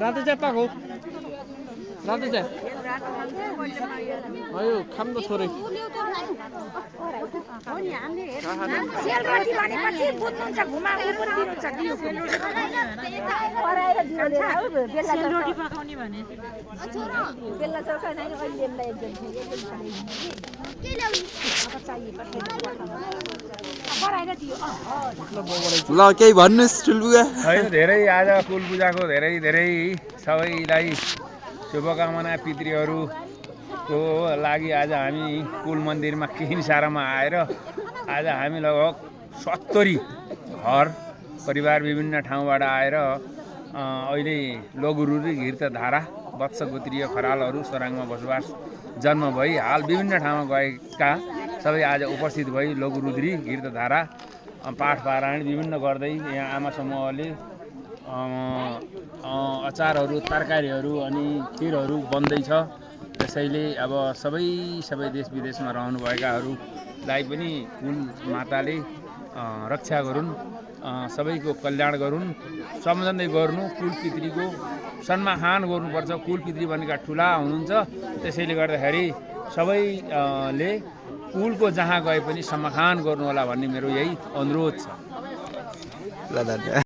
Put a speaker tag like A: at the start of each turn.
A: रातो चाहिँ पाएको रातो चाहिँ अयो खाम त छोरै
B: ल केही भन्नुहोस् ठुल्बुगा
C: होइन धेरै आज कुल पूजाको धेरै धेरै सबैलाई शुभकामना पितृहरूको लागि आज हामी कुल मन्दिरमा किनसारामा आएर आज हामी लगभग 70 घर परिवार विभिन्न ठाउँबाट आएर अहिले लघुरुरी घिर्तधारा वत्स गोत्रीय खरालहरू सोराङमा बसोबास जन्म भई हाल विभिन्न ठाउँमा गएका सबै आज उपस्थित भई लघुरुद्री घिर्तधारा पाठ पारायण विभिन्न गर्दै यहाँ आमा समूहले अचारहरू तरकारीहरू अनि खिरहरू बन्दैछ। त्यसैले अब सबै देश विदेशमा रहनुभएकाहरूलाई पनि कुल माताले रक्षा गरून्, सबैको कल्याण गरून्, सम्झँदै गर्नु। कुल पितृको सम्मान गर्नुपर्छ। कुल पितृ भनेका ठुला हुनुहुन्छ। त्यसैले गर्दाखेरि सबैले कुलको जहाँ गए पनि सम्मान गर्नु होला भन्ने मेरो यही अनुरोध छ।